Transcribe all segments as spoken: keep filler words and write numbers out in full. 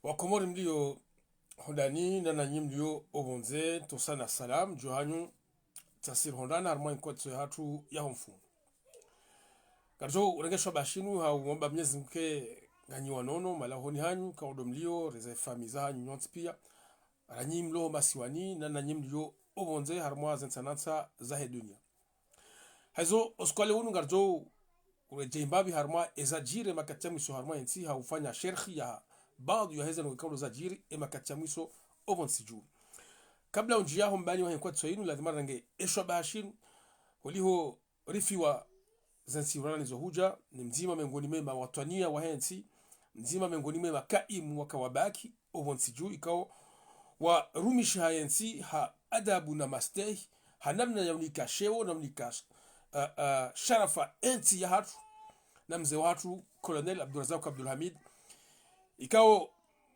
Wakomori mlio hondani na nanyi mlio opvondze, ntsontsa na salam dju hanyu, tsasiri hondana harumwa inkwatso yahatru ya homfumo. Ngaridjo urenge shwaba shinu ha umomba Mnyezi Mngu ke nganyi wanono, malahoni hanyu, kaodo mlio, reze famiyi zahanyu nyontsi pia. Ranyi mlio masiwani, na nanyi mlio opvondze harumwa zentsanantsa zahe dunia. Haizo, osiku wa leo unu ngaridjo uredjei mbapvi harumwa ezadjiri emakati ya mwiso harumwa entsi ha ufanya sherhi ya baadhwi ya heze ndrongoo ikao ndo zadjiri emakati ya mwiso opvontsi dju. Kabla undjiya ho mbani wahe nkwatso inu, lazima rirenge eshwaba shinu, holiho rifiwa zentsi urana nizo hudja, ni mdzima mengoni mwe mawatwaniya wahe ntsi, mdzima mengoni mwe makaimu waka wabaki opvontsi dju, ikao warumishiha yentsi ha adabu na mastehi, ha namna ya unika sheo na unika, eh, eh, sharafa entsi yahatru, na mze wahatru, Colonel Abdourazak Abdoulhamid, ikao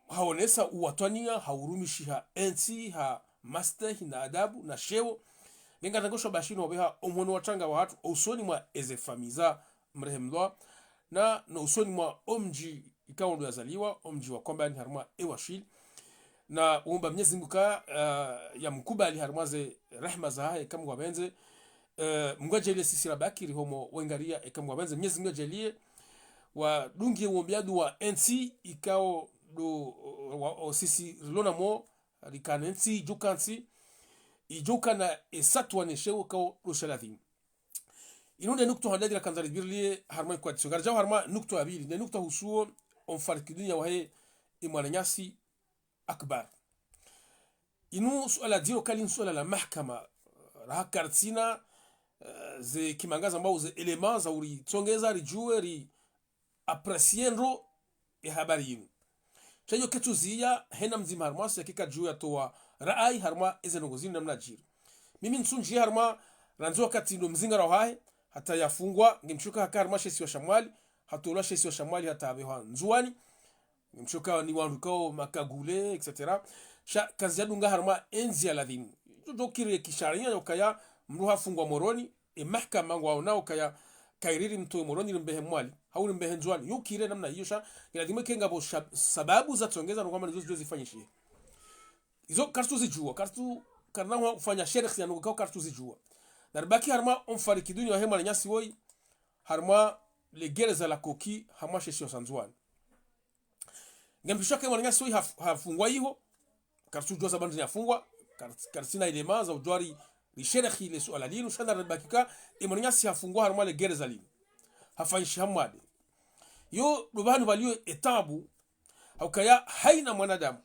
haonesa uwatwaniya, ha urumishiha entsi, ha mastehi na adabu na sheo. Nge ngaridjo urenge shwaba shinu hopveha omhono wa tsanga wahatru, ousoni mwa eze famiyi za mrehemlwa, na no usoni mwa omdji ikao ndo yazaliwa, omdji wa Kombani harumwa Ewashili. Na umomba Mnyezi Mngu ka, eh, yamkubali harumwa ze rehema zahahe, eka Mngu yapvendze. Eh, Mngu yadjaaliye sisi rabaki rihomo wengariya, eka Mngu yapvendze. Mnyezi Mngu yadjaaliye wadungiye uombeya dua entsi ikao ndo, wa, o sisi rilona mo, rikane ntsi, idjuka ntsi, idjuka na esatwa ne sheo ikao ndo sha ladhimu. Inu nde nukta handadira kandza ribiriliye harumwa inkwatso. Ngaridjao harumwa nukta ya pvili, nde nukta husuo omfariki dunia wahe emwananyasi Akbar. Inu suala dziro kali ni suala la mahakama, raha karitsina, eh, ze kimanga zambwao ze éléments za uritsongeza ridjuwe ri apprécier ndro ye habari yinu. Sha iyo ketsuziya hena mdzima harumwa si yake kadjuwa yatowa rayi harumwa eze ndrongoo zinu namna djiri. Mimi ntsundjiye harumwa randzi wakati ndo mzingara wahahe, hata yafungwa, nge mshuka haka harumwa she isiwa sha Mwali, hatolwa she isiwa sha Mwali hata yapvehwa Ndzuwani, nge mshuka ni wandru kao makagule, et cetera. Sha kazidjadunga harumwa endziya ladhimu. Djo kiri ye kishariya ukaya mndru hafungwa Moroni, e mahakama ngwaonao ukaya kayiriri mtowe Moroni rimbehe Mwali, hau rimbehe Ndzuwani. Yo kiri namna iyo sha, nge ladhimu ike ngapvo sha-, sababu zatsongeza no kwamba nizo zidjo zifanyishihe. Izo karitsuzidjuwa, karitsu, karina hwa ufanya sherhi ya ndrongoo ikao karitsuzidjuwa. Na ribaki harumwa omfariki dunia wahe mwananyasi woyi, harumwa le gereza la Koki, harumwa she isiwa sha Ndzuwani. Nge mpisho ke mwananyasi woyi haf-, hafungwa iho, karitsudjuwa sababu ndrini yafungwa, kar-, karitsina éléments za udjuwa ri, risherhi le suala linu, sha na ribaki ka, e mwananyasi hafungwa harumwa le gereza linu. Hafanyishiha mwade. Yo, ndo pvahanu pvaliyo etabu, ha ukaya haina mwanadamu,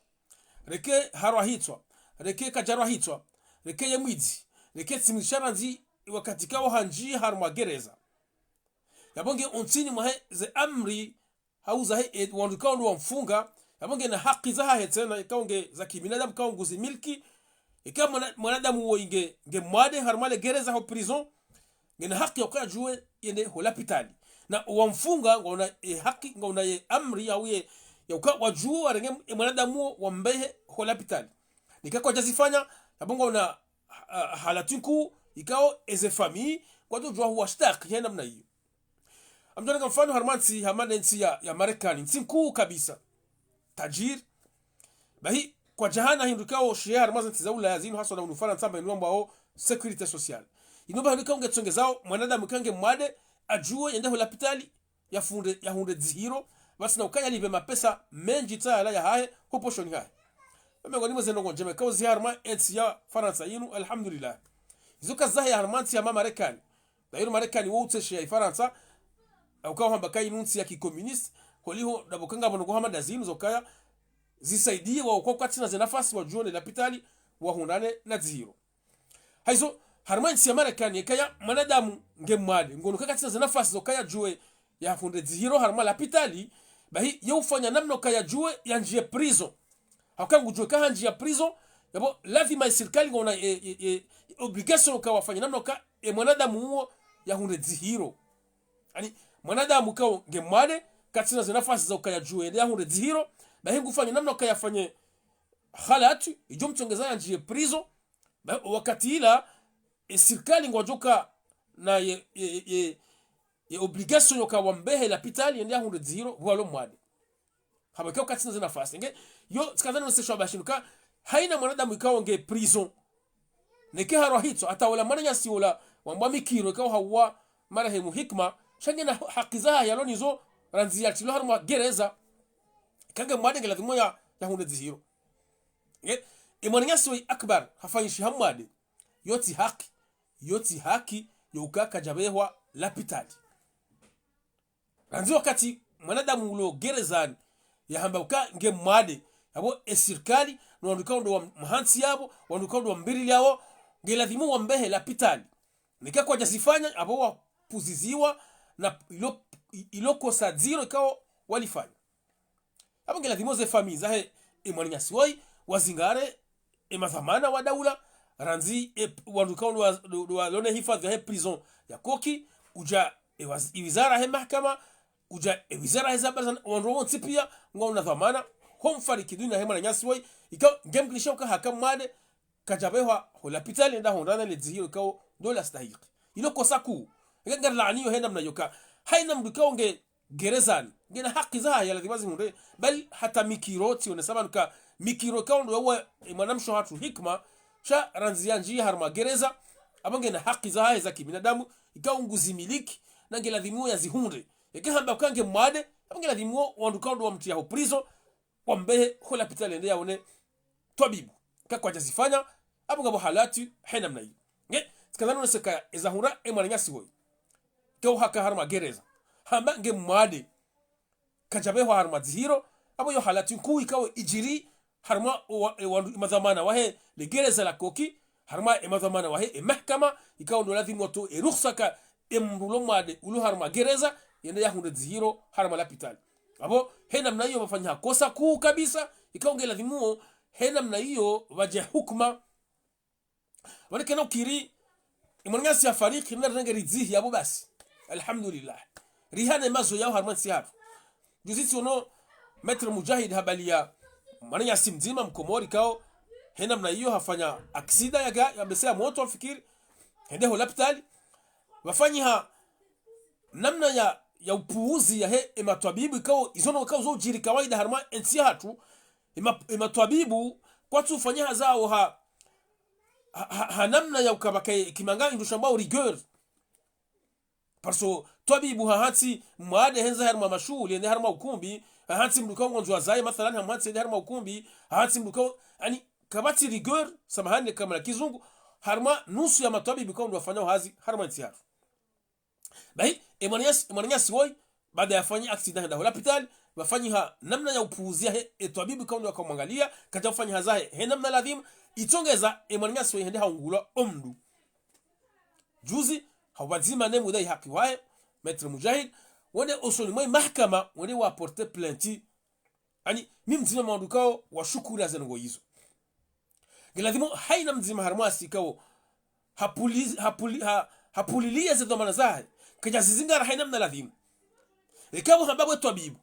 reke harwa hitswa, reke kadjarwa hitswa, reke ye mwidzi, reke tsi mwidzi sha randzi, wakati ikao handjiya harumwa gereza, yapvo nge ontsini mwahe ze amri, hau zahe, e, wandru ikao ndo wamfunga, yapvo ngena haki zahahe tsena, ikao nge za kibinadamu, ikao nguzimiliki, ika mwana-, mwanadamu woyi nge, nge mwade, harumwa le gereza ho prison, ngena haki ya ukaya yadjuwe yende ho lapitali. Na wamfunga, ngwaona e haki, ngwaona ye amri ya uye, ya uka wadjuwe warenge e mwanadamu wo wambehe ho lapitali. Nika kwadjazifanya, yapvo ngwaona, ah, halati nkuu, ikao eze famiyi, kwatsudjuwa huwashtaki, he namna iyo. Ngamdjo renga mfano harumwa ntsi hama ne ntsi ya, ya Marekani, ntsi nkuu kabisa. Tajiri. Bahi, kwadjahana hindru ikao shiye harumwa ze ntsi za Ulaya zinu haswa na unu Farantsa amba inu wambwao sécurité sociale. Inu pvahanu ikao ngetsongezao, mwanadamu ikao nge mwade, adjuwe yende ho lapitali, yafundre, yahundre dzihiro, pvatsina ukaya yalipve mapesa mendji tsayala yahahe, ho poshoni hahe. Mengoni mwa ze ndrongoo ndjema ikao zi harumwa entsi ya Farantsa inu, alhamdulillah. Izo kazahea harumwa ntsi hama Marekani. Dayiri Marekani wo utsesheya i Farantsa, ha ukaya hamba ka inu ntsi ya kikomunisti, holiho ndapvo ka ngapvo ndrongoo hama nda zinu za ukaya zisaidiye wao ikao kwatsina ze nafasi wadjuwe wende lapitali, wahundrane na dzihiro. Haizo, harumwa ntsi ya Marekani, yeka ya mwanadamu nge mwade, ngono ka katsina ze nafasi za ukaya yadjuwe yahundre dzihiro harumwa lapitali, bahi ye ufanya namna ukaya yadjuwe yandjiye prison. Ha uka ngudjuwe ka handjiya prison, yapvo ladhima e sirikali ngwaona e, e, e, e obligation uka wafanye namna uka e mwanadamu uwo yahundre dzihiro. Yaani, mwanadamu ikao nge mwade, katsina ze nafasi za uka yadjuwe yende yahundre dzihiro, bahi ngufanya namna uka yafanye halati, idjo mtsongeza yandjiye prison, ba-, wakati ila, e sirikali ngwadjoka na ye, ye, ye, ye obligation yoka wambehe lapitali yende yahundre dzihiro, pvwalo mwade. Hamba ikao katsina ze nafasi. Nge, yo, tsikandza nonese shwaba shinu ka, haina mwanadamu ikao nge prison. Neke harwa hitswa, hata ola mwananyasi ola, wambwa Mikiro, ikao hauwa marehemu Hikma, sha ngena haki zahahe yalo nazo, randzi yatrilwa harumwa gereza, ika nge mwade nge lazimu ya, yahundre dzihiro. Nge, e mwananyasi woyi Akbar, hafanyishiha mwade. Yo tsi haki, yo tsi haki, yo uka kadjabehwa lapitali. Randzi wakati mwanadamu ulo gerezani, yahamba uka nge mwade, yapvo e sirikali, no wandru ikao ndo wa mhantsi yapvo, wandru ikao ndo wambirili yapvo, nge lazimu wambehe lapitali. Neka kwadjazifanya, apvo wapuziziwa, na ilo, ilo kosa dziro ikao walifanya. Apvo nge lazimu ze famiyi zahe e mwananyasi woyi, wazingare e madhwamana wa daula, randzi e p-, wandru ikao ndo wa, ndo, ndo walona hifadhwi yahe prison ya Koki, udja e waz-, e wizara he mahakama, udja e wizara he zabari za wandru wontsi pia, ngwaona dhwamana, ho mfariki dunia he mwananyasi woyi, ikao nge mkinisha uka haka mwade, kadjabehwa ho lapitali enda hundrana le dzihiro ikao ndo lastahiki. Ilo kosa kuu. Ika ngari laaniyo he namna yoka. Haina mndru ikao nge gerezani. Ngena haki zahahe ya lazimu azihundre. Bali hata Mikiro tsionesa pvanu ka Mikiro ikao ndo yauwa e mwanamshe hatru Hikma. Sha randzi yandjiye harumwa gereza. Apvo ngena haki zahahe za kibinadamu. Ikao nguzimiliki. Na nge lazimu yazihundre. Eka hamba uka nge mwade. Apvo nge lazimu wandru ikao ndo wamtriya ho prison. Wambehe ho lapitali yende yaone twabibu. Ka kwadjazifanya, apvo ngapvo halati, he namna iyo. Nge, tsikandza nonese ka eza hundra e mwananyasi woyi. Ikao haka harumwa gereza. Hamba nge mwade. Kadjabehwa harumwa dzihiro, apvo yo halati nkuu ikao idjiri, harumwa wa, e wandru, e madhwamana wahe, le gereza la Koki, harumwa e madhwamana wahe, e mahakama, ikao ndo lazimu watowe e ruhusa ka e mndru ulo mwade, ulo harumwa gereza, yende yahundre dzihiro, harumwa lapitali. Apvo, he namna iyo pvafanyiha kosa kuu kabisa, ikao nge lazimu wo, he namna iyo pvadje hukuma. Pvanu kena ukiri, e mwananyasi yafariki, na rirenge ridzihi, apvo basi. Alhamdulillah. Rihane mazo yao harumwa ntsi hatru. Juzi tsiono, Maître Mujahid habaliya mwananyasi mdzima mkomori ikao, he namna iyo hafanya aksida ya ga-, ya bese ya moto, mfikiri, hende ho lapitali. Pvafanyiha namna ya, ya upuuzi yahe e matwabibu ikao, izo no ikao zo udjiri kawaida harumwa entsi yahatru, e ma-, e matwabibu, kwatsu ufanya hazi yawo ha, ha, ha, ha namna ya ukabaka e kimanga indru shambwao rigueur. Parce que twabibu hahantsi mwade hende harumwa mashuhuli, yende harumwa ukumbi, hahantsi mndru ikao ngwandzo azaye, mathalan, hamhantsi yende harumwa ukumbi, hahantsi mndru ikao, yaani, kapvatsi rigueur, samahani, kama na kizungu, harumwa nusu ya matwabibu ikao ndo wafanyao hazi, harumwa entsi yahatru. Bahi, e mwananyasi, e mwananyasi woyi, baada yafanya aksida henda ho lapitali, pvafanyiha namna ya upuuzi yahe, e twabibu ikao ndo wakamwangaliya, kadja ufanya hazi yahe, he namna lazimu, itsongeza, e mwananyasi woyi hende haungulwa o mndru. Juzi, hau pvadzima ne mudai haki wahe, Maître Mujahid, wende osoni mwe mahakama, wende wa porter plainte. Yaani, mi mdzima mwa wandru ikao washukuru ze ndrongoo izo. Nge lazimu haina mdzima harumwa si ikao hapuli-, hapuli-, ha-, hapuliliya ze dhwamana zahe. Kadjazizingara haina namna lazimu. Ikao hamba we twabibu.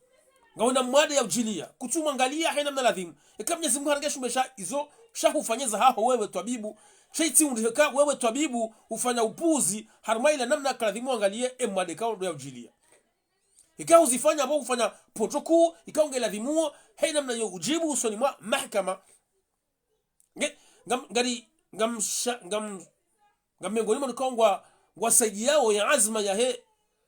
Ngawona mwade ya udjiliya. Kutsu mwangaliya haina namna lazimu. Eka Mwenyezi Mungu harenge shumbe sha izo, sha hufanya zahaho wewe twabibu. Sha itsi undri eka wewe twabibu ufanya upuuzi, harumwa ila namna ka lazimu wangaliye e mwade ikao ndo ya udjiliya. Ika uzifanya apvo ufanya protocole, ikao nge lazimu wo, haina namna yo udjibu usoni mwa mahakama. Nge, ngam, ngari, ngam sha, ngam, ngam miongoni mwa wandru ikao ngwa, ngwasaidiyao ye azma yahe,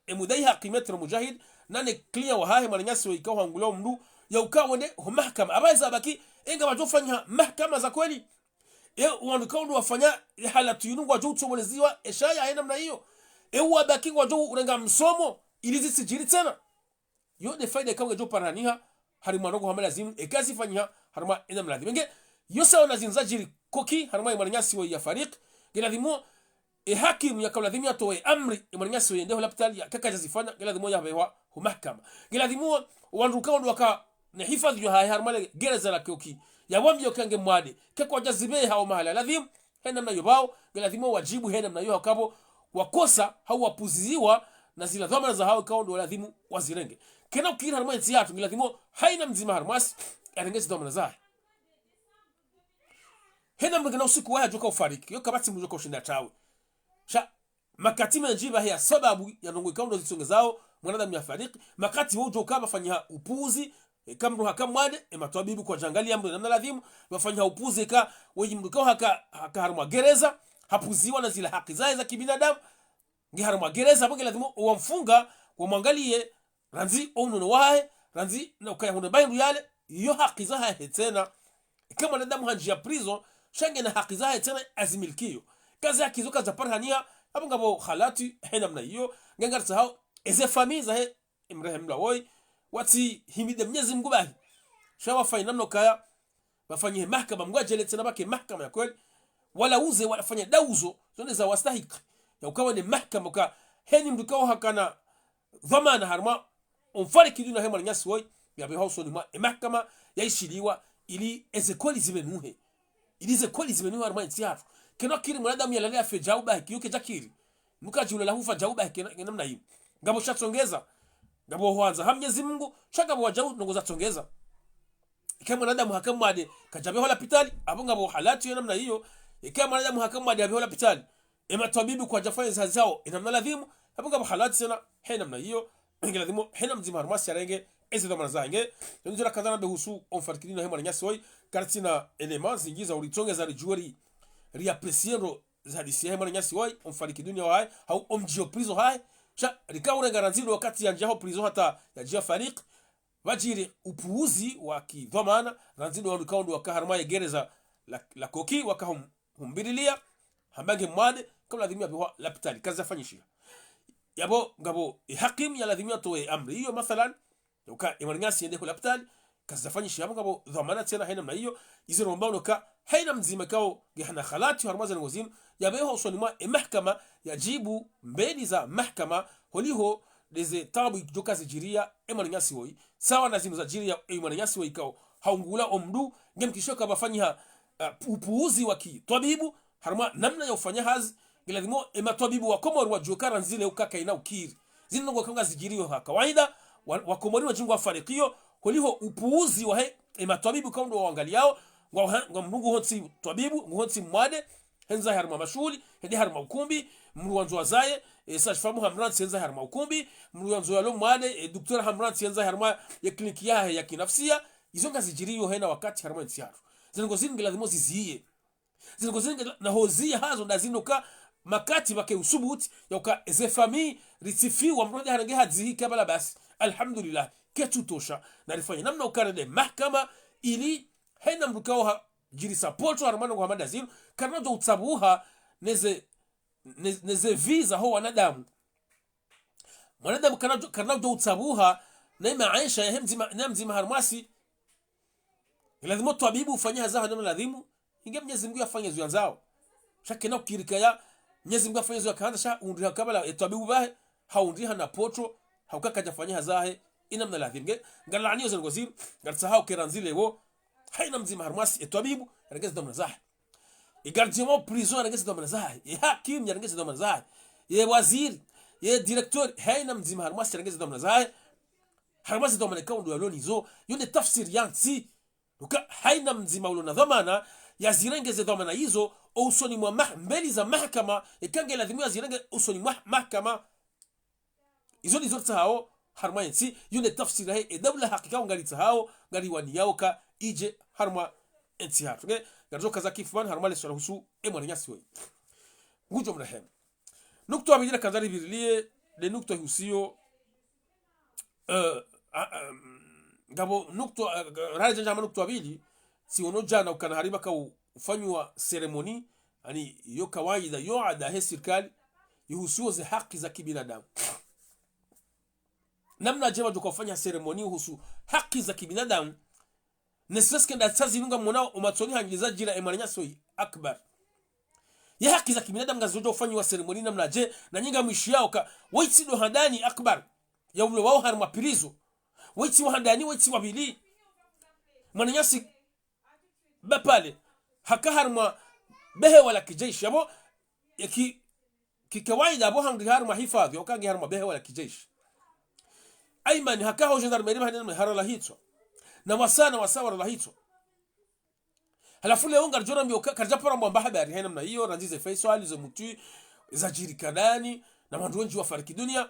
e mudai haki Maître Mujahid, na ne client wahahe mwananyasi woyi ikao hangula o mndru, ya uka wende ho mahakama. Apvaha eza baki, e ngapvadjo fanya mahakama za kweli. E wandru ikao ndo wafanya e halatu yinu ngwadjo utsoboleziwa e shaya haina namna iyo. E wabaki ngwadjo urenga msomo, ili zitsidjiri tsena. Yo nde faida ikao ngedjo paraniha, harumwa ndrongoo hama lazimu, eka zifanyiha, harumwa ena mladhimu. Nge, yo sawa na zinu zadjiri Koki, harumwa e mwananyasi woyi yafariki, nge lazimu, e hakimu yaka lazimu yatowe amri, e mwananyasi woyi yende ho lapitali, eka kadjazifanya, nge lazimu yapvehwa ho mahakama. Nge lazimu, wandru ikao ndo waka ne hifadhwi yahahe harumwa le gereza la Koki, yawambiye uka nge mwade, eka kwadjazipveha ho mahala lazimu, he namna iyo pvao, nge lazimu wadjibu he namna iyo hauka pvo wakosa, hau wapuziziwa, na zila dhwamana zahawo ikao ndo lazimu wazirenge. Kena ukiri harumwa entsi yatru, nge lazimu haina mdzima harumwasi, yarenge zi dhwamana zahe. Hena mndru ngena usiku wahe yadjoka ufariki, yo kapvatsi mndru yadjoka ushinda tawe. Sha, makati mendji pvahe ya sababu ya ndrongoo ikao ndo zitsongezao mwanadamu yafariki, makati wo udjoka pvafanywa upuuzi, Eka mndru haka mwade, ematwabibu kwadjaangalia mndru namna ladhimu, wafanya upuzi eka, weyi mndru kao haka, haka harumwa gereza, hapvuziwa na zila haki zahe za kibinadamu, nge harumwa gereza, pvo nge ladhimu wamfunga, wamwangalie, randzi ounono wahahe, randzi na ukaya hunu bahi mndru yale, iyo haki zahahe tsena. Eka mwanadamu handjia prison, sha ngena haki zahahe tsena azimilikiyo. Kazi haki zo kazaparihaniha, apvo ngapvo halati, he namna iyo, nge ngaritsahao, eze famille zahe, emrehemu mlawoyi, watsi himide Mnyezi Mngu bahi. Sha wafanye namna ukaya, wafanye mahakama, Mngu adjaalie tsena pvwake mahakama ya kweli. Wala uze, wala fanye dauzo, zo nde za wastahiki. Ya ukawa ne mahakama uka, heni mndru kao hakana dhwamana harumwa, omfariki dunia he mwananyasi woyi, yapvehwa usoni mwa, emahakama, yaishiliwa, ili eze kweli zivenuhe. Ili ze kweli zivenuhe harumwa entsi yahatru. Kena kiri mwanadamu yalale yafe djau bahi, kiyo kedjakiri. Nuka djula la hufa djau bahi, kena, kena namna iyo. Ngapvo shatsongeza. Ngapvo hwandza ha Mnyezi Mngu, sha ngapvo wadjau ndrongoo zatsongeza. Eka mwanadamu haka mwade, kadjapvehwa lapitali, apvo ngapvo halati yo namna iyo. Eka mwanadamu haka mwade, yapvehwa lapitali, ematwabibu kwadjafanya ezi hazi zawo, enamna ladhimu, apvo ngapvo halati tsena, he namna iyo, nge ladhimu, hena mdzima harumwasi yarenge, eze dhwamana zahe nge, yo ndzira kandza nambe uhusu, omfariki dunia he mwananyasi woyi, karitsina éléments zindji za uritsongeza ridjuwe ri, riapprécier ndro, ze hadisi yahe mwananyasi woyi, omfariki dunia wahahe, hau omdjio prison hahe, sha, rika urenga randzi ndo wakati yandjia ho prison hata yadjia fariki, pvadjiri upuuzi wa kidhwamana, randzi ndo wandru kao ndo waka harumwa ye gereza la, la Koki, waka hum, humbililia, hamba nge mwade, kabla ladhimu yapvehwa lapitali, kazafanyishiha. Yapvo, ngapvo, e hakimu ya ladhimu yatowe amri iyo, mathalan, uka, e mwananyasi yende ho lapitali, kazafanyishiha, apvo ngapvo dhwamana tsena he namna iyo, izo romba unoka, hena mdzima kao, nge hana halati, harumwa ze ndrongoo zinu, yapvehwa usoni mwa, emahakama, yadjibu, mbeli za mahakama, holiho, ndeze taabu idjo kazidjiria, emwananyasi woyi, sawa na zinu zadjiria, emwananyasi woyi kao, haungula omndru, nge mkisho kapvafanyiha, uh, upuuzi wa kitwabibu, harumwa namna ya ufanya hazi, nge ladhimu ematwabibu wa Komori wadjuwe ka randzi le uka kaina ukiri. Zinu ndrongoo kanga zidjiriyo ha kawaida, wa, wa Komori wadjinga wafarikiyo, holiho upuuzi wahe, ematwabibu kao ndo wawangaliao, ngwa, ngwa mndru nguhontsi twabibu, nguhontsi mwade, hendza harumwa mashuhuli, hende harumwa ukumbi, mndru wandzo wazaye, e, sage-femme hamrantsi hendza harumwa ukumbi, mndru wandzo yalo mwade, e, docteur hamrantsi hendza harumwa ye kliniki yahe ya kinafsia, izo ngazidjiriyo hena wakati harumwa entsi yahatru. Ze ndrongoo zinu nge ladhimu ziziye. Ze ndrongoo zinu nge la, na hoziya hazo nda zinu ka makati pvwake usubuti, ya uka eze famille, ritsifiwa mndru nde harenge hadzihi kabla basi. Alhamdulillah, ketsu tosha. Na rifanye namna uka rende mahakama, ili hena mndru kao hadjirisa potro, harumwa ndrongoo hama nda zinu, karina udjo utsabuha, neze, ne, neze vie za ho wanadamu. Mwanadamu karina udjo, karina udjo utsabuha, ne maesha yahe mdzima, ne mdzima harumwasi. Ladhimu twabibu ufanye hazi zahe namna ladhimu, inge Mnyezi Mngu yafanye zo yandzao. Sha kena ukiri kaya, Mnyezi Mngu yafanye zo yakahandza, sha undriha kabla etwabibu pvahe, haundriha na potro, hauka kadjafanya hazi zahe, enamna ladhimu. Nge, ngalaaniyo ze ndrongoo zinu, ngaritsahao ke randzi le wo, hena mdzima harumwasi, etwabibu, yarenge ze dhwamana zahe. E gardien wa prison yarenge ze dhwamana zahe. E hakimu yarenge ze dhwamana zahe. Ye waziri, ye directeur, hena mdzima harumwasi yarenge ze dhwamana zahe. Harumwa ze dhwamana kao ndo yalo nizo, yo nde tafsiri ya ntsi. Uka hena mdzima ulo na dhwamana, yazirenge ze dhwamana izo, ousoni mwa mah, mbeli za mahakama, eka nge ladhimu yazirenge ousoni mwa mahakama. Izo ndizo ritsahao harumwa entsi, yo nde tafsiri yahe, e daula hakika ngaritsahao, ngariwaniyao ka idje harumwa entsi yahatru. Nge, ngaridjo kaza kifu pvanu harumwa le swala uhusu, e mwananyasi woyi. Ngudjo mrehemu. Nukta ya pvili nakandza ripvirilie, nde nukta ihusiyo, eh, a, a, mm, ngapvo nukta, eh, raha djandja hama nukta ya pvili, tsiono djana ukana haripvaka u, ufanyiwa cérémonie, yaani yo kawaida, yo ada he sirikali, ihusiyo ze haki za kibinadamu. Namnadje wadjo ka ufanya cérémonie uhusu haki za kibinadamu, ne serait-ce que nda tsa zinu ngamwonao omatsoni hanyu zadjiri e mwananyasi woyi, Akbar. Ye haki za kibinadamu ngazidjo ufanyiwa cérémonie namnadje, na nyi ngamwishiyao ka, woyi tsi ndo handani, Akbar, ya ulo wao harumwa prison. Woyi tsi wa handani, woyi tsi wa pvili. Mwananyasi Bapale, haka harumwa behewa la kijeshi, apvo, eki, kikawaida apvo hangri harumwa hifadhi, wakangi harumwa behewa la kijeshi. Aimani, haka ho gendarmerie pvahanu haralahitswa. Na wasaya, na wasaya waralahitswa. Halafu leo ngaridjo rambiwa ka, karidja paro mbo amba habari, hena namna iyo, randzi ze faits zo hali, zo mtu, zadjiri handani, na wandru wendji wafariki dunia.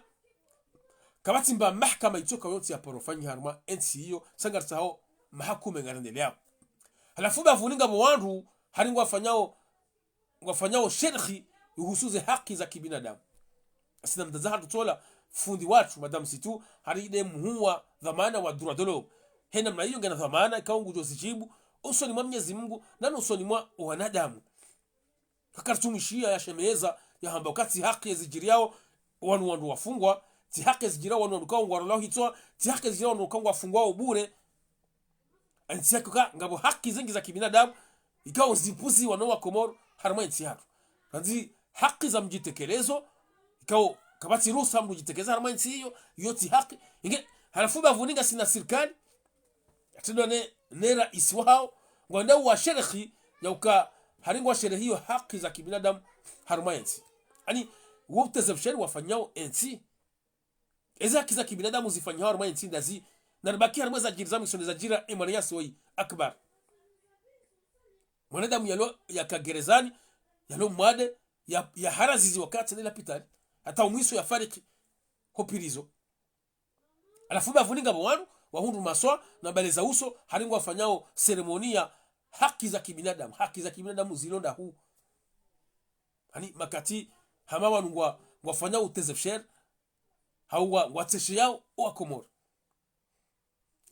Kapvatsi mba mahakama itsoka yontsi ya paro fanyiha harumwa entsi iyo, sa ngaritsaho mahakume ngarendeleao. Halafu bapvuni ngapvo wandru, hari ngwafanyao, ngwafanyao sherhi uhusu ze haki za kibinadamu. Asina mdzadze hatru tsola, fundi watru, Madame Situ, hari nde mhuu wa dhwamana wa droit de l'homme. He namna iyo ngena dhwamana, ikao ngudjo zidjibu, usoni mwa Mwenyezi Mungu, na usoni mwa wanadamu. Kakari tsumwishiya ya shemeza, ya hamba uka tsi haki ezidjiriao wanu wandru wafungwa, tsi haki ezidjiriao wanu wandru ikao ngwarolwao hitswa, tsi haki ezidjiriao wanu ikao ngwafungwao bure. Entsi yake uka ngapvo haki zengi za kibinadamu, ikao zipuziwa no Wakomoro, harumwa entsi yatru. Randzi haki za mdjitekelezo, ikao kapvatsi ruhusa mdru udjitekeleza harumwa entsi iyo, iyo tsi haki. Inge, halafu bapvuni ngasina sirikali, yatendwa ne, ne raisi wahao, ngwandao wa sherhi, ya uka hari ngwa sherhi iyo haki za kibinadamu harumwa entsi. Ani, wo uteze pvusheria wafanyao entsi. Eze haki za kibinadamu zifanyao harumwa entsi ndazi, na ribaki harumwa ezadjiri za mwiso ne zadjiri ya mwananyasi woyi, Akbar. Mwanadamu yalo yaka gerezani, yalo mwade, ya, ya harazizi wakati ne lapitali, hata umwiso ya fariki, ho prison. Halafu bapvuni ngapvo wanu, wahundru maswa, na bale za uso, hari ngwafanyao seremoni ya haki za kibinadamu, haki za kibinadamu zilo ndahu. Ani makati hama wanu ngwa, ngwafanyao uteze pvusheria, hau ngwa, ngwatsesheyao Wakomoro.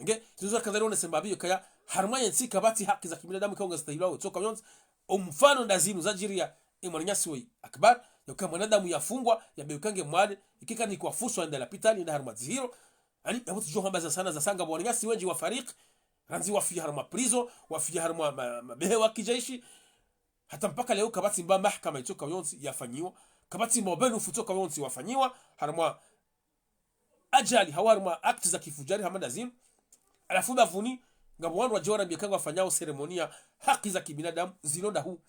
Nge, zinu zo kazari wonese mbapvi yo kaya, harumwa yentsi kapvatsi haki za kibinadamu ikao ngazistahilwao tsoka yontsi, omfano nda zinu zadjiri ya, e mwananyasi woyi, Akbar, ya uka mwanadamu yafungwa, ya be uka nge mwade, ikika ni kwafuswa enda lapitali, enda harumwa dzihiro, ani, yapvo tsidjo hamba za sana, za sa ngapvo wananyasi wendji wafariki, randzi wafiya harumwa prison, wafiya harumwa ma, mabehewa kijeshi, hata mpaka leo kapvatsi mba mahakama itsoka yontsi yafanyiwa, kapvatsi mba ubenufu tsoka yontsi wafanyiwa, harumwa ajali, hau harumwa actes za kifujari hama nda zinu. Halafu bapvuni, ngapvo wandru wadje warambie ka ngwafanyao seremoni ya haki za kibinadamu zilo ndahu.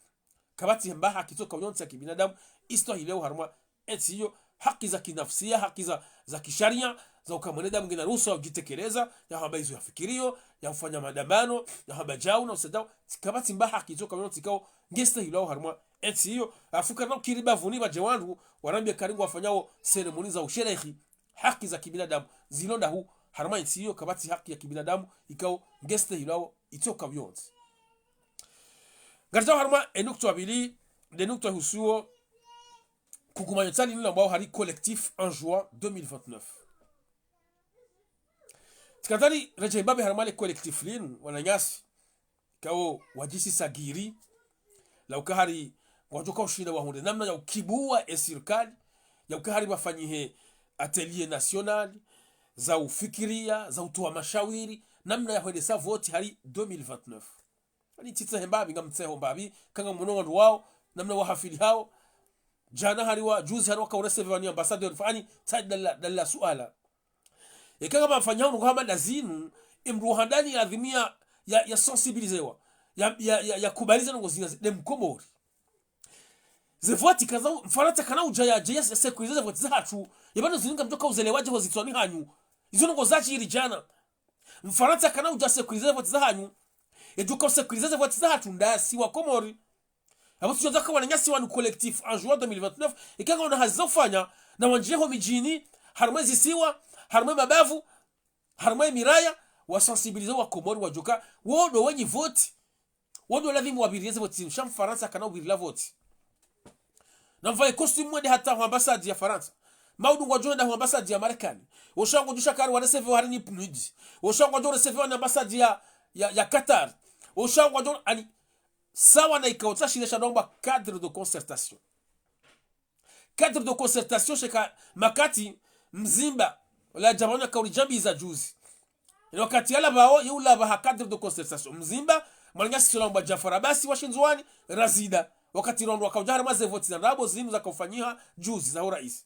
Kapvatsi mba haki tsoka yontsi ya kibinadamu istahilwao harumwa entsi iyo, haki za kinafsia, haki za, za kisharia, za uka mwanadamu ngena ruhusa ya udjitekeleza, ya hamba izo yafikiriyo, ya ufanya maandamano, ya hamba djau na usedjau, tsi kapvatsi mba haki tsoka yontsi ikao ngestahilwao harumwa entsi iyo. Halafu karina ukiri bapvuni pvadje wandru, warambie ka hari ngwafanyao seremoni za usherehi haki za kibinadamu zilo ndahu, harumwa entsi iyo kapvatsi haki ya kibinadamu ikao ngestahilwao itsoka yontsi. Ngaridjao harumwa enukta ya pvili, nde nukta ihusuo kukumanyo tsali nilo ambao hari collectif Anjouan deux mille vingt-neuf. Tsikandali redjei mbapvi harumwa le collectif linu, wananyasi, ikao wadjisi sagiri, la uka hari ngwadjoka ushinda wahundre namna ya ukibuwa e sirikali, ya uka hari wafanyihe atelier national, za ufikiria, za utowa mashawiri, namna ya hwendesa voti hari deux mille vingt-neuf. Ani tsitsehe mbapvi, ngamtseho mbapvi, ka ngamono wandru wao, namna wahafili hao. Djana hari wa, juzi hari waka uresevewa ni ambassadeur, fa ani, tsa dalla, dalla suala. Eka ngapvo mfanyao nuko hama nda zinu, e mdru wa handani ya adhimia ya, ya sensibilisewa, ya, ya, ya, ya kubaliza ndrongo zina zi, nde Mkomori. Ze voti kaza, Mfarantsa kana udja ya, ya, ya sécuriser ze voti zahatru, ya pvanu zinu ngamdjoka uzelewa dje ho zitswani hanyu. Izo ndrongo zadjiri djana. Mfarantsa kana udja sécuriser ze voti zahanyu, yadjoka usécuriser ze voti zahatru ndasi Wakomori. Apvo tsidjo djaka wananyasi wanu collectif Anjouan deux mille vingt-neuf, ika ngwaona hazi za ufanya, na wandjie ho midjini, harumwa ezisiwa, harumwa emabavu, harumwa emiraya, wasensibiliser Wakomori wadjoka, wo ndo wenyi voti, wo ndo ladhimu wavirilie ze voti zinu, sha Mfarantsa kana uvirila voti. Na mvaye costume mwende hata ho ambassade ya Farantsa. Maudu ngwadjo hwenda ho ambassade ya Marekani. Osha ngwadjo shakari waresevewa hari ni PNUD. Osha ngwadjo resevewa ni ambassade ya, ya, ya Qatar. Osha ngwadjo, ani, sawa na ikao tsashile sha ndombwa cadre de concertation. Cadre de concertation sheka makati Mzimba, ola djamana kauri djambiza juzi. Ino wakati yalapvao, ye ulapva ha cadre de concertation. Mzimba, mwananyasi ola mbwa Djafar Abasi wa Shindzuwani, Razida. Wakati rondo wakaudja harumwa ze voti za ndrabo zinu zaka ufanyiha juzi za urais.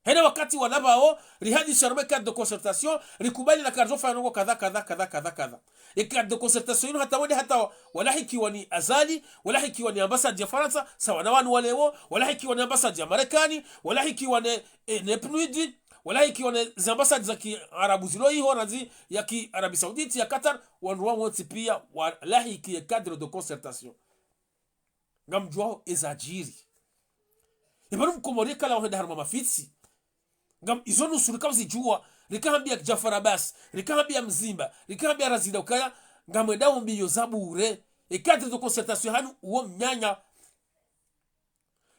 Hena wakati walapvao, rihadisi harumwa e cadre de concertation, rikubali na karidjo fanya ndrongo kadha, kadha, kadha, kadha, kadha. E cadre de concertation inu hata wende hata wa, walahikiwa ni Azali, walahikiwa ni ambassade ya Farantsa, sawa na wanu wa leo, walahikiwa ni ambassade ya Marekani, walahikiwa ne, e, ne PNUD, walahikiwa ne ze ambassade za kiarabu zilo iho, na zi ya ki Arabie Saoudite, ya Qatar, wandru wa wontsi pia, walahiki ye cadre de concertation. Ngamdjuao ezadjiri. Epvanu Mkomori kala wahenda harumwa mafitsi. Ngam, izo nusu rika uzidjuwa, rika hambia Djaffar Abbas, rika hambia Mzimba, rika hambia Razida ukaya, ngamwendao mbio za bure. E cadre de concertation hanyu uwo mnyanya.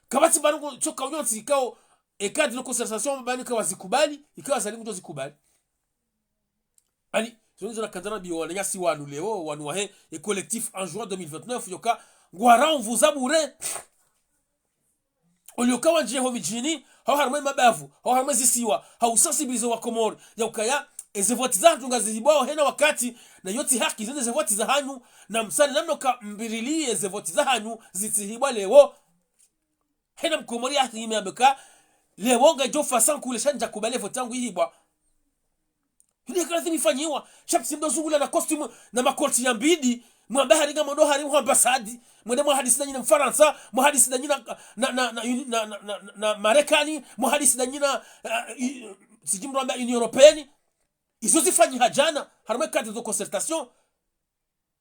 Kapvatsi mbapvi ngo tsoka unyontsi ikao, e cadre de concertation mbapvi ikao wazikubali, ikao Azali ngudjo zikubali. Ani, zo ndizo nakandza nambiyo wananyasi wanu leo, wanu wahe, e collectif En Juin deux mille vingt-neuf, yoka, ngwarao mvu za bure. Olioka wandjie ho midjini, hau harumwa e mabavu, hau harumwa e zisiwa, hau sensibiliser wa Komori, ya ukaya, eze voti zahatru ngazihibwao hena wakati, na yo tsi haki zende ze voti zahanyu, na msale namna uka mbirili eze voti zahanyu, zitsihibwa leo. Hena Mkomori yahime yambe ka, leo ngayidjo fa sankule sha ntsa kubali e voti yangu ihibwa. Hili haka lazimu ifanyiwa. Sha mtsi mdo zungula na costume na makoti ya mbidi. Mwambe hari ngamwendo hari mwa ambassade. Mwende mwahadisi na nyina Mfarantsa. Mwahadisi na nyina na, na, na, na, na, na, na Marekani. Mwahadisi na nyina, uh, i-, sijui mdru wambe Union Européenne. Izo zifanyiha djana. Harumwa e cadre de concertation.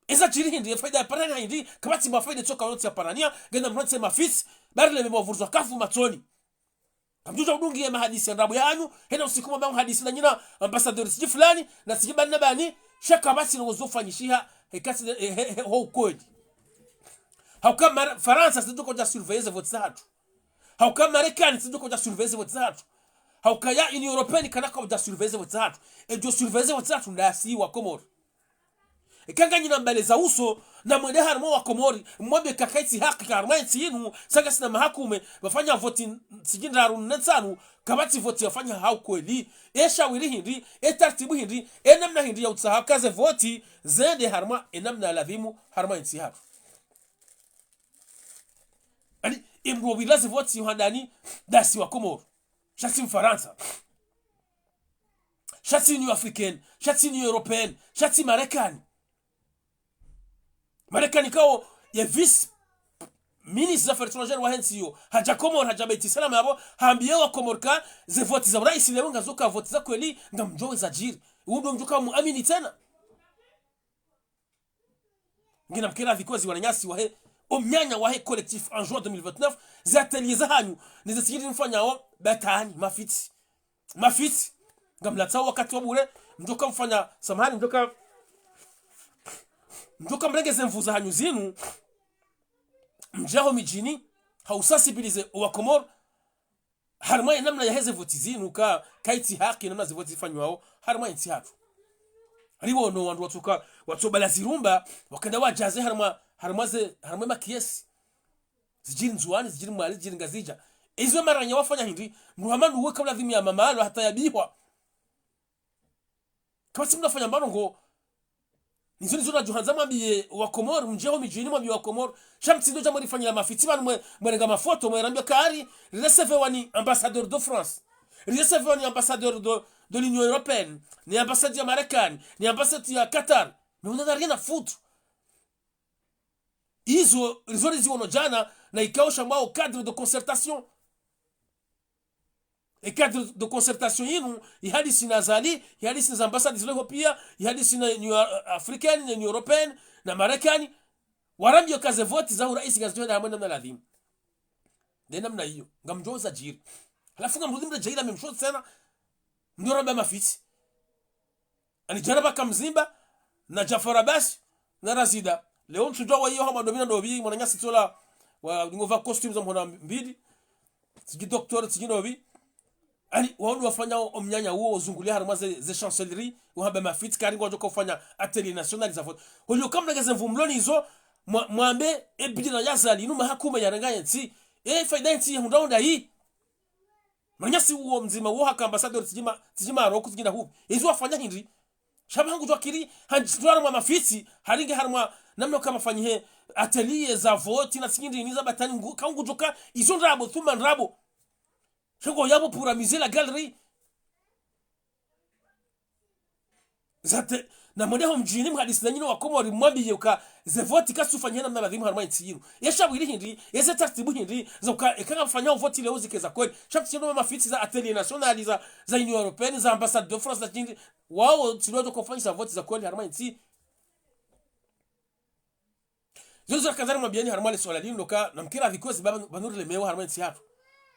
Eza djiri hindri, e faida ya parania hindri, kapvatsi mba faida tsoka yontsi ya parania, ngena mrantse mafitsi, bari le memo vurzwa kafu matsoni. Kamdjudja udungi ye mahadisi ya ndrabo yahanyu, hena usiku mwa mbangu hadisi na nyina ambassadeur sijui fulani, na sijui bani na bani, sha kapvatsi no zo fanyishiha, he katsi, he, he, he, ho ukweli. Hauka Mar-, Farantsa tsidjo kodja surveiller ze voti zahatru. Hauka Marekani tsidjo kodja surveiller ze voti zahatru. Hauka ya Union Européenne kana kaudja surveiller ze voti zahatru. Edjo surveiller ze voti zahatru ndasi wa Komori. Eka nganyina mbale za uso, na mwende harumwa wa Komori, mwambe ka kayitsi haki ka harumwa entsi yinu, sanga sina mahakume, wafanya voti sijui ndraru nne ntsanu, kapvatsi voti yafanya ha ukweli. E shawiri hindri, e tartibu hindri, e namna hindri ya utsaha ka ze voti, zende harumwa e namna ya ladhimu, harumwa entsi yahatru. Ani, e mdru wabila ze voti yo handani, ndasi wa Komori. Sha tsi Mfarantsa. Sha tsi Union Africaine, sha tsi Union Européenne, sha tsi Marekani. Marekani kao ye vice ministre des affaires étrangères wahe ntsi yo, hadja Komori, hadja Beit Salam yapvo, hambiye wa Komori ka ze voti za uraisi leo ngazo ka voti za kweli, ngamdjo weza djiri. Uwo ndo mdjo ka muamini tsena. Ngina mkera vikwazi wananyasi wahe, o mnyanya wahe collectif En Juin deux mille vingt-neuf, ze atelier zahanyu, ne ze sijiri mfanyao, batani, mafitsi. Mafitsi. Ngamlatsao wakati wa bure, mdjo ka mfanya, samahani, mdjo ka, mdjo ka mrenge ze mvu zahanyu zinu, mdje ho midjini, ha usensibiliser o wa Komori, harumwa ye namna yaheze voti zinu ka, kayitsi haki namna ze voti zifanywao, harumwa entsi yahatru. Riwono wandru watsoka, watsobala zirumba, wakenda wadjaze harumwa, harumwa ze, harumwa e makiesi. Zijiri Ndzuwani, zijiri Mwali, zijiri Ngazidja. Izo maranya wafanya hindri, mdru hama nduwe kabla dhimi ya mamalo hata yabihwa. Kama si mnafanya mbano ngo, nizo nizo nadjo handza mwambiye wa Komori, mdje ho midjini mwambiye wa Komori, sha mtsindo dja mwarifanyila mafitsi pvanu mwe, mwerenga mafoto, mwerambia ka hari, riresevewa ni ambassadeur de France, riresevewa ni ambassadeur de, de l'Union Européenne, ni ambassade ya Marekani, ni ambassade ya Qatar. Mais on n'a rien à foutre. Izo, izo riziwono djana, na ikao shambwao cadre de concertation. E cadre de concertation yinu, ihadisi na Azali, ihadisi na za ambassade zilo ho pia, ihadisi na Union Africaine, na Union Européenne, na Marekani. Warambiyo ka ze voti za uraisi ngazidjo henda harumwa e namna ladhimu. Nde namna iyo, ngamdjo weza djiri. Halafu ngamrudi mredjeyi la même chose tsena, mdjo ramba mafitsi. Ani djana pvaka Mzimba, na Djaffar Abbas, na Razida. Leo ntsudjuwa wayiyo hama ndopvi na ndopvi, mwananyasi tsola, wa, ngopva costume za mhona mbili. Sijui docteur, sijui ndopvi. Ani, wao ndo wafanya o, o mnyanya uwo, uzungulia harumwa ze, ze chancellerie, uhamba mafitsi, kari ngwadjo ka ufanya atelier national za vote. Holio kamna ngeze mvu mlo nizo, mwa-, mwambe, e bidjina ya Azali, inu mahakume yarenga yentsi. E, faida yentsi, ya hundra hundra yi. Mwananyasi uwo mdzima uwo haka ambassadeur tsidjima, tsidjima Maroc tsidjinda hupvi. Ezi wafanya hindri. Sha pvanu ngudjo kiri, handjitwara mwa mafitsi, haringe harumwa namna kama fanyihe atelier za voti na tsi hindri ni za batani ngu, ka ngudjo ka, izo ndrabo, thumma ndrabo. Sha ngo yapvo pour amuser la galerie. Zate, na mwende ho mdjini mhadisi na nyinyi wa Komori mwambiye uka ze voti kazitsufanyiha namna ladhimu harumwa entsi yinu. Ye shawiri hindri, ye ze tartibu hindri, za uka, eka ngamfanyao voti leo zike za kweli. Sha mtsindo mafitsi za atelier national, za, za Union Européenne, za ambassade de France, za tsi hindri. Wao, tsi ndo wadjo ka ufanyisa voti za kweli harumwa entsi. Zo nizo nakandza nimwambiyeni harumwa le suala linu, ndo ka namkira vikwazi pvanu, pvanu rilemewa harumwa entsi yahatru.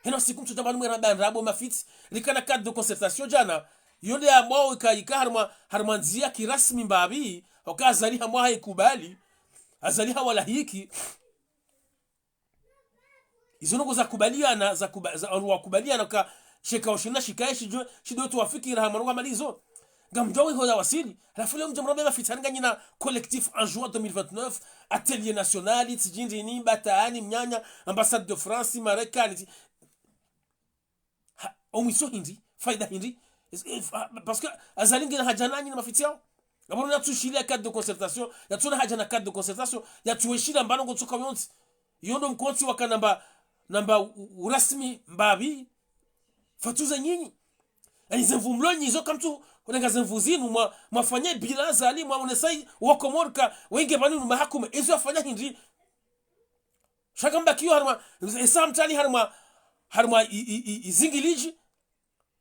Hena siku mtsudja pvanu mwera ndrabo mafitsi, rikana cadre de concertation djana. Yo nde yambwao ika, ika harimwa, harimwa ndzia kirasmi mbapvi, oka Azali hambwa hayikubali, Azali hawalahiki. Izo ndrongoo zakubaliana, zakuba-, za, wakubaliana ka sheka oshina shikaye shidjo, shidjo twafikira harimwa ndrongoo hama ndizo. Ngamdjuwa iho zawasili. Halafu leo mdje mrambe mafitsi nganyina collectif en juin deux mille vingt-neuf, atelier national, tsidjindrini, batani, mnyanya, ambassade de France, Marekani, tsi-, ha, omwiso hindri, faida hindri. Es-, eh, fa-, parce que Azali ngena haja nanyi na mafitsi yao. Ngapvo natsushilia cadre de concertation, yatsuna haja na cadre de concertation, yatsuweshilia mbano ngotsoka yontsi. Iyo ndo mkontsi waka namba, namba u-, u-, urasmi mbapvi, fatuza nyinyi. Yaani ze nvu mlo nyi zo kamtsu, kunenga ze nvu zinu, mwa, mwafanya bila Azali, mwaonesa i, wa Komori ka, wenge pvanu nu mahakume, ezo yafanya hindri. Shaka mbakiyo harimwa, esa mtani harimwa, harimwa i, i, i, i zingilidji,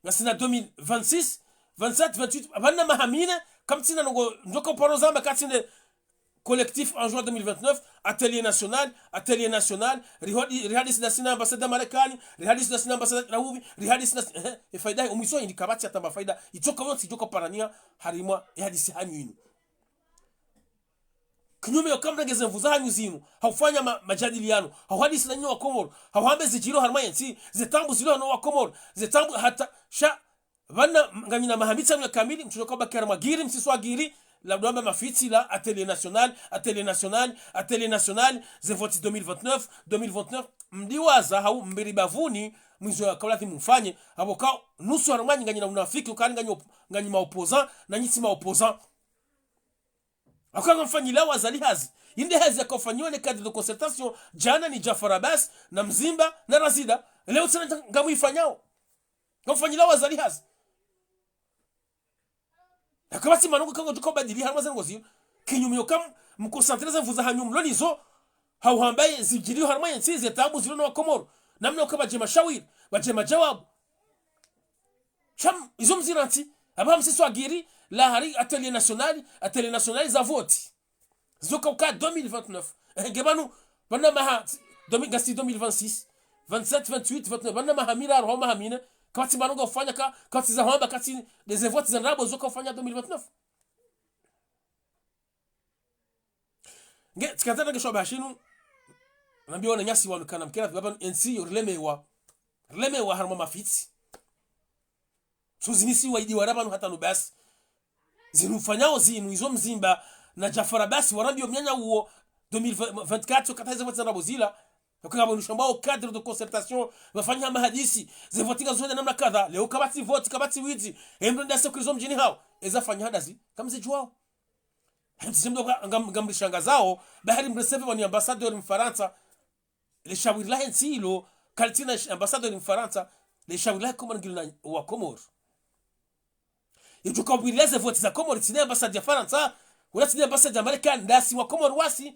ngasina deux mille vingt-six, vingt-sept, vingt-huit, pvanu na maha mine, kamtsina ndrongoo, ndjoka uparo zamba katsinde collectif en juin deux mille vingt-neuf, atelier national, atelier national, rihodi-, rihadisi dasina ambassade ya Marekani, rihadisi dasina ambassade ya Rahuvi, rihadisi dasina, eh, e faida, omwiso hindri kapvatsi hata mba faida, itsoka yontsi, itsoka parania, harimwa, e hadisi hanyu inu. Kinyume yo kamrenge ze nvu zahanyu zinu, haufanya ma-, majadiliano, hauhadisi na nyinyi wa Komoro, hauhambe zidjiriyo harimwa yentsi, ze taabu zilo hano wa Komoro, ze taabu hata, sha, pvanu nganyina maha mitsanu ya kamili, mtsudjoka baki harimwa giri, msiswa giri, labda wamba mafitsi la, atelier national, atelier national, atelier national, ze voti deux mille vingt-neuf, deux mille vingt-neuf, mdiwaza hau mbiri bapvuni, mwizo yaka ulazimu mfanye, apvo ka nusu harimwa nyi nganyina unafiki, ukani nganyi op-, nganyi ma opposant, na nyi tsi ma opposant. Hauka ngamfanyilao Azali hazi. Inde hazi yaka ufanyiwa ne cadre de concertation, djana ni Djaffar Abbas, na Mzimba, na Razida. Leo tsena nta-, ngamwifanyao. Ngamfanyilao Azali hazi. Na kapvatsi mana ngo kango djuka ubadili harimwa ze ndrongoo zinu. Kinyume yo kam-, mconcentre ze nvu zahanyu mlo nizo, hauhamba zidjiriyo harimwa yentsi, ze taabu zilo na wa Komoro. Namna uka pvadje mashawiri, pvadje majawabu. Sha izo mzirantsi, apvaha msiswa giri, la hari atelier national, atelier national za voti. Zoka uka deux mille vingt-neuf. Eh, nge pvanu, pvanu na maha, deux mille, ngasi deux mille vingt-six, vingt-sept, vingt-huit, vingt-neuf, pvanu na maha miraru, hau maha mine, kapvatsi mana ngo ufanya ka, kapvatsi za hamba, kapvatsi, de ze voti za ndrabo zoka ufanya deux mille vingt-neuf. Nge, tsikandza nge shwaba shinu, nambiye wananyasi wanu kana mkera pvanu, entsi yo rilemewa. Rilemewa harimwa mafitsi. Suzinisi wa idi wara pvanu hata nu basi. Zinu mfanyao zinu, izo Mzimba, na Djaffar Abbas, warambiyo mnyanya uwo, deux mille vingt-quatre, kata izo voti za ndrabo zila. Yaka ngapvo nushambao cadre de concertation, pvafanya mahadisi, ze voti ngazo hwenda namna kadha, leo kapvatsi voti, kapvatsi widzi, emdo ndase kuri zo mdjini hao, eza fanya hadazi, kamzidjuwao. Hemtsi mdo ka-, ngam-, ngamrishangazao, bahari mreseve wani ambassadeur Mfarantsa, le shawiri lahe ntsi ilo, kalitsina sh-, ambassadeur Mfarantsa, le shawiri lahe Komoro ngilo na wa Komoro. Idjuka ubwirila ze voti za Komoro, tsina ambassade ya Farantsa, wala tsina ambassade ya Marekani, ndasi wa Komoro wasi.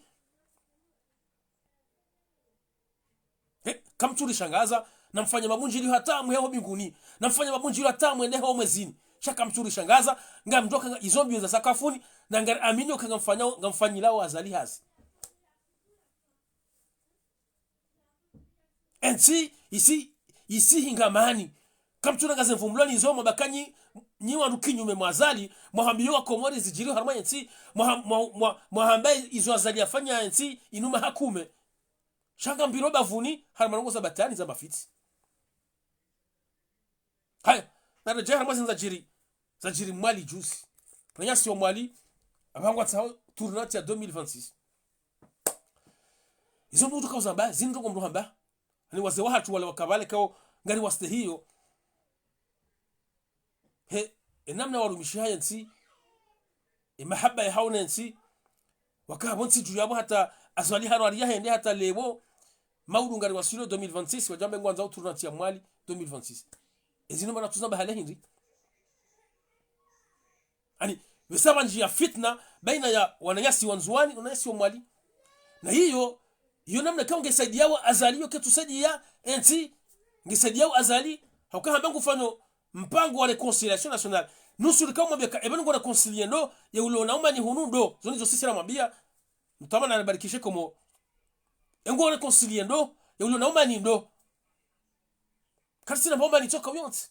He, kamtsurishangaza, namfanya mabundjiliyo hata mweho mbinguni, namfanya mabundjiliyo hata mwendeho mwezini. Sha kamtsurishangaza, ngamdjoka nga izo mbiyo za sakafuni, na ngari amini uka ngamfanya, ngamfanyilao Azali hazi. Entsi, isi, isi hingamani. Kamtsurenga ze nvu mlo nizo mwabaka nyi, nyi wandru kinyume mwa Azali, mwahambiyo wa Komori zidjiriyo harimwa yentsi, mwaha-, mwa-, mwa-, mwahamba izo Azali yafanya yentsi, inu mahakume. Sha ngamwilo bapvuni, harimwa ndrongoo za batwali za mafitsi. Haya, naredjeyi harimwa zinu zadjiri, zadjiri Mwali juzi. Wananyasi wa Mwali, apvangwa tsao tournante ya deux mille vingt-six. Izo mndru utuka uzamba, zinu ndrongoo mndru hamba. Ani wazee wahatru wale waka pvale kao ngari wastehiyo. He, e namna warumishiha yentsi, e mahaba yahao ne ntsi, waka pvo ntsi dju yapvo hata Azali haro ari yahende hata leo, maudu ngari wasilo deux mille vingt-six, wadjambe ngwandzao tournante ya Mwali deux mille vingt-six. Ezinu mana tuzamba hale hindri. Ani, pvesa pvandjiya fitna baina ya wananyasi wa Ndzuwani, wananyasi wa Mwali. Na iyo, iyo namna kao ngesaidiyao Azali, iyo ketsusaidiya entsi, ngesaidiyao Azali, hauka hamba ngufanyo mpango wa réconciliation nationale. Nusu rika umwambia ka, eba ngo réconcilier ndo, ye ulo na umani hunu ndo, zo ndizo sisi ramwambia, mtama na barikishe komo. E ngo réconcilier ndo, ye ulo na umani ndo. Karitsina mbao mani tsoka uyontsi.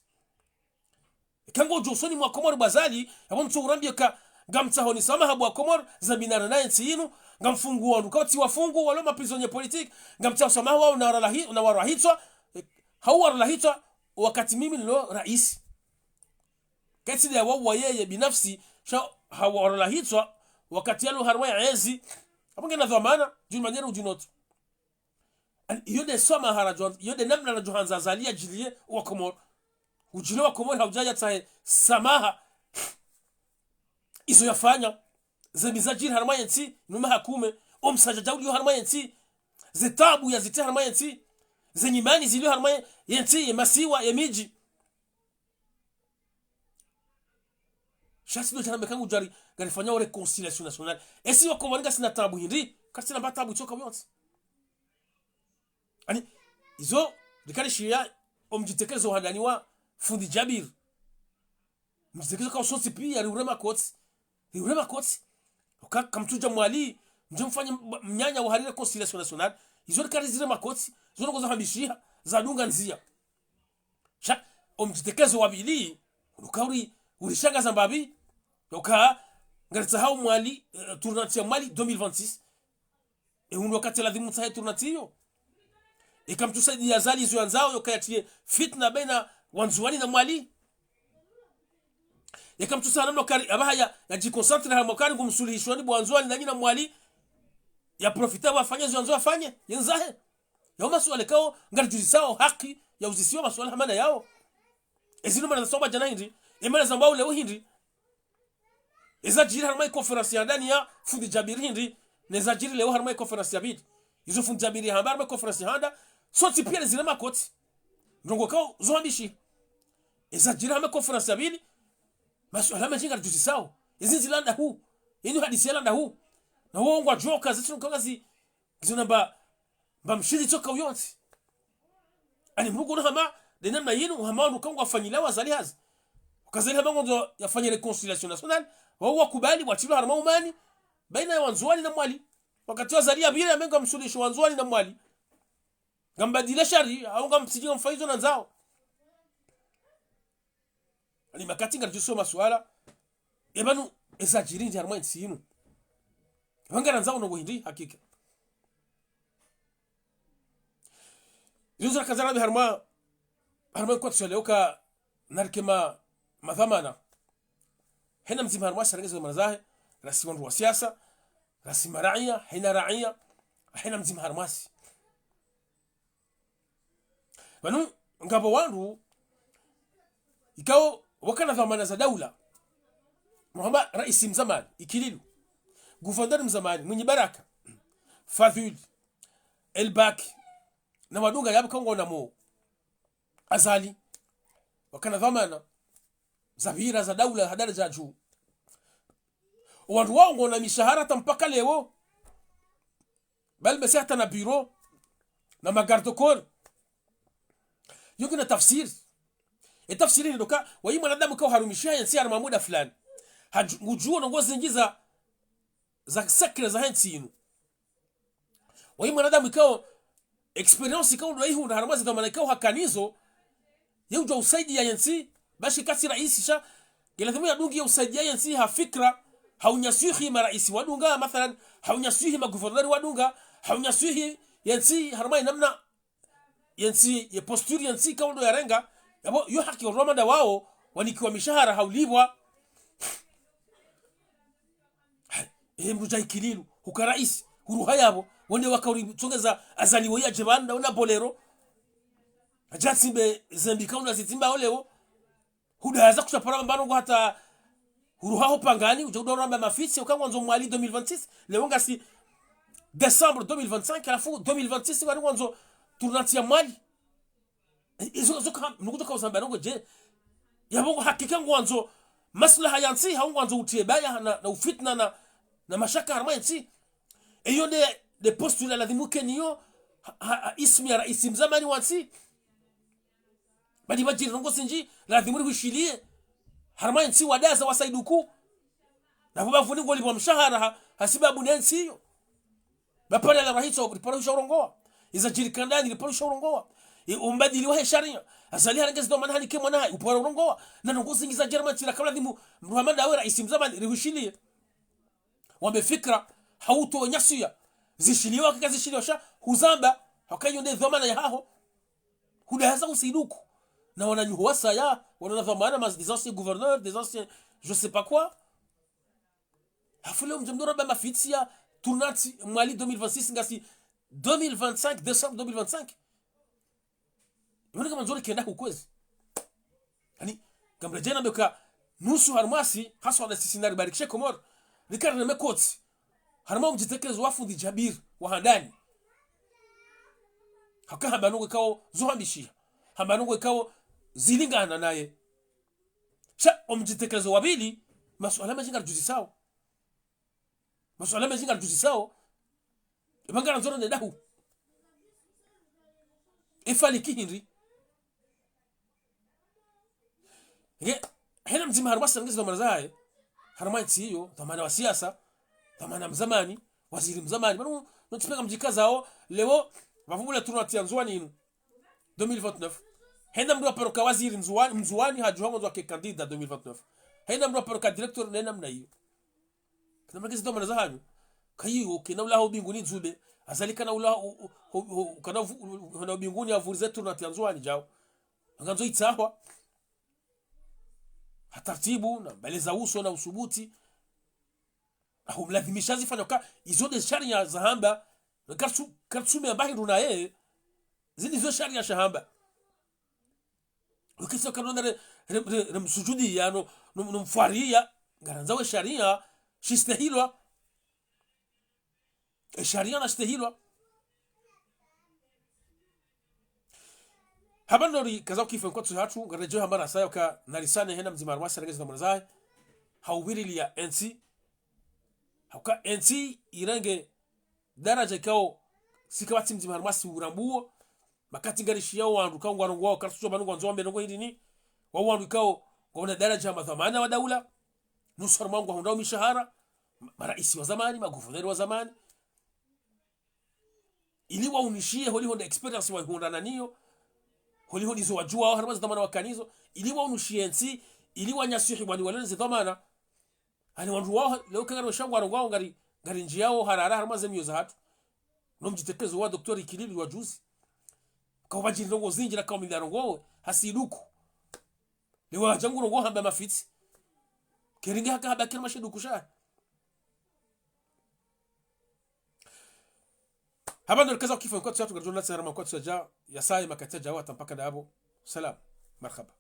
Eka ngodjo usoni mwa Komori bo Azali, yapvo mtso urambiye ka ngamtsaho ni samaha bo wa Komori, za minara na yentsi yinu, ngamfungu wandru kawatsi wafungu, walo ma prisonniers politiques, ngamtsaho samaha wao na waralahi-, na warahitswa, eh, hau waralahitswa, wakati mimi nilo raisi. Ketsi de ya wao wayeye binafsi, sha hau waralahitswa, wakati yalo harumwa ya ezi, yapvo ngena dhwamana, d'une manière ou d'une autre. Ani, iyo de samaha radjo, iyo de namna radjo handza Azali yadjiliye wa Komori. Udjiliye wa Komori haudja yatsahe samaha. Izo yafanya. Ze mbi zadjiri harumwa yentsi, numa hakume. O msadjadja uliyo harumwa yentsi. Ze taabu yazitriya harumwa yentsi. Ze nyimani ziliyo harumwa ye-, yentsi, ye masiwa, ye midji. Sha si ndo djana mbe ka ngudjo ari, ngarifanyao réconciliation nationale. Esi wa Komori ngasina taabu hindri, karitsina mba taabu tsoka uyontsi. Ani, izo, rikarishiya, o mdjitekezo wa handani wa fundi Djabir. Mdjitekezo ka usontsi piya, riure makotsi. Riure makotsi. Uka, kamtsudja Mwali, mdje mfanye mb-, mnyanya wa hari réconciliation nationale. Izo rikarizire makotsi, izo ndrongoo zahambishiha, zadunga ndziya. Sha, o mdjitekezo wa pvili, uka uri, urishangaza mbapvi, uka, ngaritsahao Mwali, eh, tournante ya Mwali deux mille vingt-six. E unu wakati ladhimu mtsahe tournante iyo. Eka mtsusaidiya Azali izo yandzao, yoka yatriye fitna baina Wandzuwani na Mwali. Eka mtsusaha namna ukari, apvaha ya, yadjiconcentré harumwa ukari ngumsuluhishoni bo Wandzuwani na nyinyi na Mwali. Yaprofita wafanye izo yandzao yafanye, yendzahe. Yao masuala kao, ngaridjuzisao haki, ya uzisiwa masuala hama na yao. Ezinu mana zasomba djana hindri, emana zambao leo hindri. Ezadjiri harumwa i conférence ya handani ya fundi Djabir hindri, nezadjiri leo harumwa i conférence ya pvili. Izo fundi Djabir yahamba harumwa i conférence ya handa, sontsi piya rizire makotsi. Ndrongoo kao zohambishiha. Ezadjiri harumwa i conférence ya pvili, masuala mendji ngaridjuzisao. Ezi ndzila ndahu, yinu hadisi yala ndahu. Na wo ngwadjoka, zetsinu kanga zi, ngizo namba, mba mshindzi tsoka uyontsi. Ani mrugo no hama, de namna yinu, hama wandru ka ngwafanyilao Azali hazi. Uka Azali hama ngwandzo yafanye réconciliation nationale, wao wakubali, watrilwa harumwa umani, baina ya Wandzuwani na Mwali. Wakati wa Azali yapvira, yamenga msuluhisho Wandzuwani na Mwali. Ngambadile shari, hau ngamtsidji ngamfanye izo nandzao. Ani makati ngaridjuso masuala, epvanu ezadjiri ndje harumwa yentsi yinu. Epva ngarandzao ndrongoo hindri hakika. Izo ndzo rakandza rambe harumwa, harumwa nkotsi ya leo ka narike ma, madhwamana. Hena mdzima harumwasi harenge ze dhwamana zahe, rasi wandru wa siasa, rasi maraiya, hena raiya, hena mdzima harumwasi. Pvanu ngapvo wandru ikao wakana dhwamana za daula. Muhamba raisi mzamani, Ikililu. Gouverneur mzamani, Mwinyi Baraka. Fadhuli. Elbak. Na wadunga yapvo ka ngwona mo Azali. Wakana dhwamana za pvira za daula ha daraja ya juu. Wandru wao ngwona mishahara hata mpaka leo. Bali mesi hata na bureau, na ma garde-corps. Yo ngina tafsiri. E tafsiri ni ndo ka, wayi mwanadamu kao harumishiha yentsi harumwa muda fulani. Hadju-, ngudjuo ndrongoo zindji za, za secret zahe ntsi yinu. Wayi mwanadamu ikao, expérience ikao ndo yayihundra harumwa ze dhwamana ikao hakana izo, ye udjua usaidiya yentsi, bashi katsi raisi sha, nge ladhimu yadungi ya usaidiya yentsi ha fikra, ha unyaswihi maraisi wadunga, mathalan, ha unyaswihi magouverneur wadunga, ha unyaswihi yentsi, harumwa inamna, yentsi, ye posture yentsi, ikao ndo yarenga, yapvo, yo haki wandru wamanda wao, wanikiwa mishahara, ha ulipvwa. Hai, e mdru dja Ikililu, huka raisi, huruha yapvo, wende waka uri tsongeza Azali woyi yadje pvanu, wona Bolero. Hadja tsimbe zembi kauna zitsimba oleo. Hudaza kushapara mbano ngo hata huruha ho pangani, udja uda uramba mafitsi, uka ngwandzo Mwali deux mille vingt-six, leo ngasi décembre deux mille vingt-cinq, halafu deux mille vingt-six, ngari ngwandzo tournante ya Mwali. Izo, izo ka, nukutoka uzamba ndrongoo dje. Yapvo ngo hakika ngwandzo maslaha ya ntsi, hau ngwandzo utriye baya na, na ufitna na, na mashaka harumwa yentsi. Eyo nde, nde posture ladhimu keniyo, ha, ha, ha ismu ya raisi mzamani wa ntsi. Badi pvadjiri ndrongoo zindji, ladhimu rihwishiliye. Harumwa yentsi wadaza wasaiduku. Na pvo bapvuni ngolipvwa mshahara ha, ha sibabu ne ntsi iyo. Bapvale la rahitso, riparo husha urongoa. Iza djiri kandani, riparo husha urongoa. E, umbadili wahe sharia. Azali harenge zidhwamana hanike mwana hayi, upara urongowa. Na ndrongoo zindji za djiri mwa ntsi ra kabla dhimu, mdru hama ndawe raisi mzamani, rihushiliye. Wambe fikira, hauto nyasiya. Zishiliwa, kika zishiliwa sha, huzamba, haka iyo nde dhwamana yahaho. Hudahaza usiduku. Na wananyuhu wasaya, wanana dhwamana, mas des anciens gouverneurs, des anciens, je sais pas quoi. Halafu leo mdje mdoraba mafitsi ya tournante Mwali deux mille vingt-six, ngasi deux mille vingt-cinq, décembre deux mille vingt-cinq. Yoni kama nzori kenda hukwezi. Yaani, ngamdjo djana beka nusu harumwasi, haswa na sisi nari barikishe Komori. Rikari na mekotsi. Harumwa omdjitekelezo wa fundi Djabir, wa handani. Haka hamba ndrongoo ikao zohambishiha. Hamba ndrongoo ikao zilingana naye. Sha, omdjitekelezo wa pvili, masuala mendji ngaridjuzisao. Masuala mendji ngaridjuzisao. Eba ngarandzoro ne dahu. Efali kihindri. Nge, hena mdzima harumwa sirengezi dhwamana zahahe. Harumwa ntsi iyo, dhwamana wa siasa, dhwamana mzamani, waziri mzamani. Pvanu, no tsipvenga mdjikazao, leo, pvapvo bula tournante ya Ndzuwani inu. Deux mille vingt-neuf. Hena mdru wa paroka waziri Ndzuwani, Ndzuwani hadjuha ngwandzo wake candidat deux mille vingt-neuf. Hena mdru wa paroka directeur, nena mna iyo. Kina mrengezi dhwamana zahanyu. Kayiwo, kena ulaho mbinguni ndzube. Azali kana ulaho, u-, u-, u-, u-, kana uvu-, u-, kana mbinguni avurize tournante ya Ndzuwani djao. Ngandzo itsahwa. Ha tartibu, na mbeleza uso, na usubuti. Aho mlazimisha zifanywa ka, izo nde sharia zahamba. Karitsu-, karitsume amba hindru naye. Zini zo sharia shahamba. Ukisa kanona re, re, re, re msujudi ya no, no, no mfwari ya. Ngarandzao e sharia, shistehilwa. E sharia na shistehilwa. Hamba ndori kaza ukifa nkwatsu hatru, ngaredjeo hamba na saya uka narisane hena mdzima harumwa sirengezi dhwamana zahe. Hauviriliya entsi. Hauka entsi irenge daraja ikao, sika pvatsi mdzima harumwasi urambuo, makati ngarishiyao wandru ikao ngwarongoao, karitsujo pvanu ngwandzo wambe ndrongoo hindri ni, wa wandru ikao, ngwaona daraja madhwamana wa daula, nusu harumwa ngwahundrao mishahara, ma-, maraisi wa zamani, magouverneur wa zamani, ili waoneshiye holiho nda expérience wahundrana nayo, holiho ndizo wajuao, harumwa ze dhwamana wakanazo, ili waoneshiye ntsi, ili wanyasihi wani walone ze dhwamana, Ani wandru wao, leo kengari weshangu warongoao ngari, ngari ndjiyao harara harumwa ze miyo zahatru. No mdjitekezo wa docteur Ikilili wa juzi. Kaupvadjiri ndrongoo zindji na kaumili arongowe, hasiduku. Leo hadja ngu rongoa hamba mafitsi. Keringe haka hamba kiri mashiduku sha. Hamba ndo rikaza ukifa nkwatsu yatru ngaridjo natsi harumwa nkwatsu yadja, yasaye makati yadjao hata mpaka ndapvo. Salam. Marhaba.